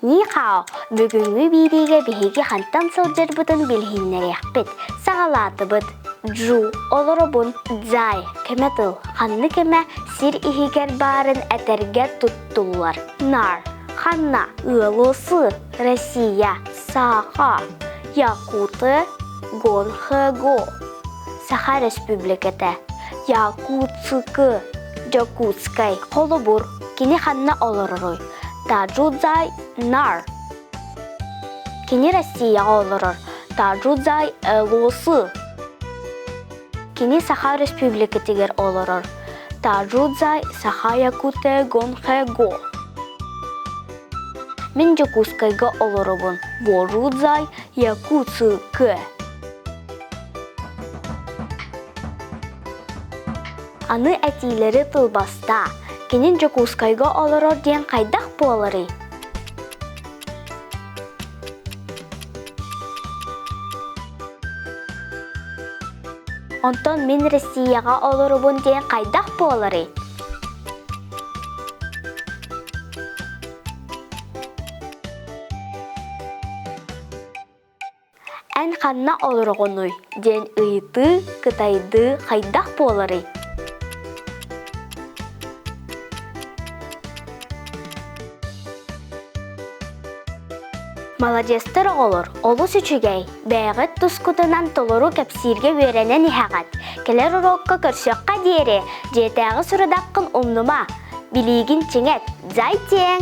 Ни-хао, бүгүҥҥү биэриигэ биһиги хантан сылдьарбытын билиһиннэриэхпит. Саҕалаатыбыт. Джу, олоробун, дзай, көмө тыл, ханнык эмэ сир иһигэр баарын этэргэ туттуллар. Нар, ханна, ыалысы, Россия, Саха, Якуты, Гонхэго, Саха Республиката, Якутскы, Дьокуускай, холобур, кини ханна олороруй? Тажудзай Нар. Кини Россияҕа олорор. Тажудзай Элосы. Кини Саха Өрөспүүбүлүкэтигэр олорор. Тажудзай Саха Якутэ Гонхэго. Мин Дьокуускайга олоробун. Ворудзай Якутскэ. Аны этиилэри тылбастаа. Кини Дьокуускайга олорор диэн хайдах буоларый? Онтон мин Россияҕа олоробун диэн хайдах буоларый? Эн ханна олороҕунуй? диэн ыйытыы кытайдыы хайдах буоларый? Маладьыастар оҕолор, олус үчүгэй, бэйэҕит тускутунан толору кэпсииргэ үөрэнэн иһэҕит. Кэлэр уруокка көрсүөххэ диэри, дьиэтээҕи сурудаххын умнума, билиигин чиҥэт, зайтиэҥ!